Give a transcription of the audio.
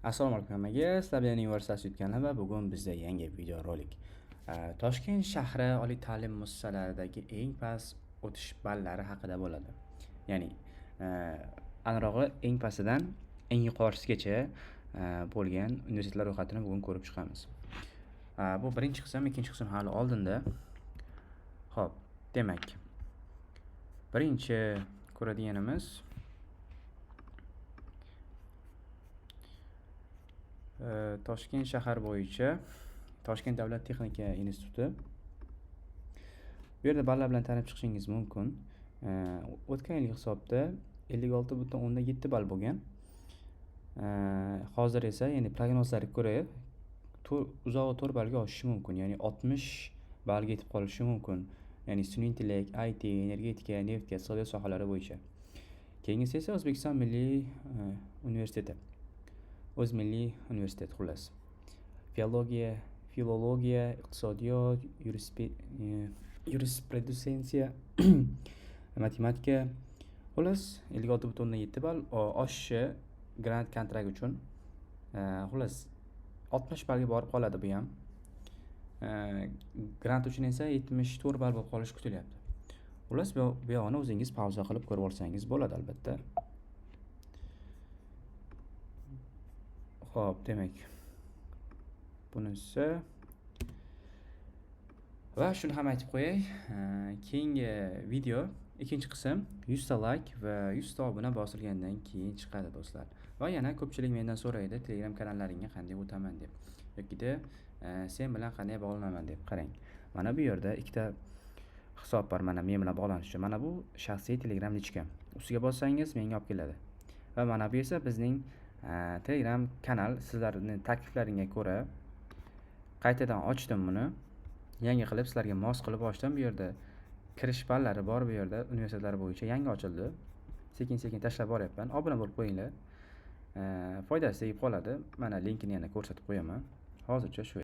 Assalomu alaykum hammaga. Sizlar bilan Universitas yutganlar va bugun bizda yangi videorolik. Toshkent shahri oliy ta'lim muassasalaridagi eng past o'tish ballari haqida bo'ladi. Ya'ni, aniqrog'i eng pastidan eng yuqorisigacha bo'lgan universitetlar ro'yxatini bugun ko'rib chiqamiz. Bu birinchi qism, ikkinchi qism hali oldinda. Xo'p, demak, birinchi ko'radiganimiz Toshkent shahar bo'yicha Toshkent davlat texnika instituti. Bu yerda ballar bilan tanib chiqishingiz mumkin. O'tgan yilgi hisobda 56,7 ball bo'lgan. Hozir esa, ya'ni prognozlarga ko'ra uzog'i 4 ballga oshishi mumkin, ya'ni 60 ballga yetib qolishi mumkin. Ya'ni sun'iy intellekt, IT, energetika, neft, gaz, iqtisodiyot sohalari bo'yicha. Keyingisi esa O'zbekiston Milliy universiteti. O'z milliy universitet xullas. Filologiya, filologiya, iqtisodiyot, yurisprudensiya, matematika. Xullas 56,7 ball oshishi grant kontrakt uchun. Xullas 60 ballga borib qoladi bu ham. Grant uchun esa 74 ball bo'lib qolishi kutilyapti. Xullas bu yog'ini o'zingiz pauza qilib ko'rib olsangiz bo'ladi albatta. Xo'p, demak, bunisi va shuni ham aytib qo'yay, keyingi video ikkinchi qism 100 ta like va 100 ta obuna bosilgandan keyin chiqadi do'stlar. Va yana ko'pchilik mendan so'raydi, Telegram kanallaringga qanday o'taman deb yokida sen bilan qanday bog'lanaman deb. Qarang, mana bu yerda ikkita hisob bor, mana men bilan bog'lanish uchun. Mana bu shaxsiy Telegram lichkam. Ustiga bossangiz menga olib keladi. Va mana bu esa bizning Telegram kanal. Sizlarning takliflaringga ko'ra qaytadan ochdim buni. Yangi qilib sizlarga mos qilib ochdim. Bu yerda kirish ballari bor, bu yerda universitetlar bo'yicha yangi ochildi. Sekin-sekin tashlab boryapman. Obuna bo'lib qo'yinglar. Foydasi tegib qoladi. Mana linkini yana ko'rsatib qo'yaman. Hozircha shu.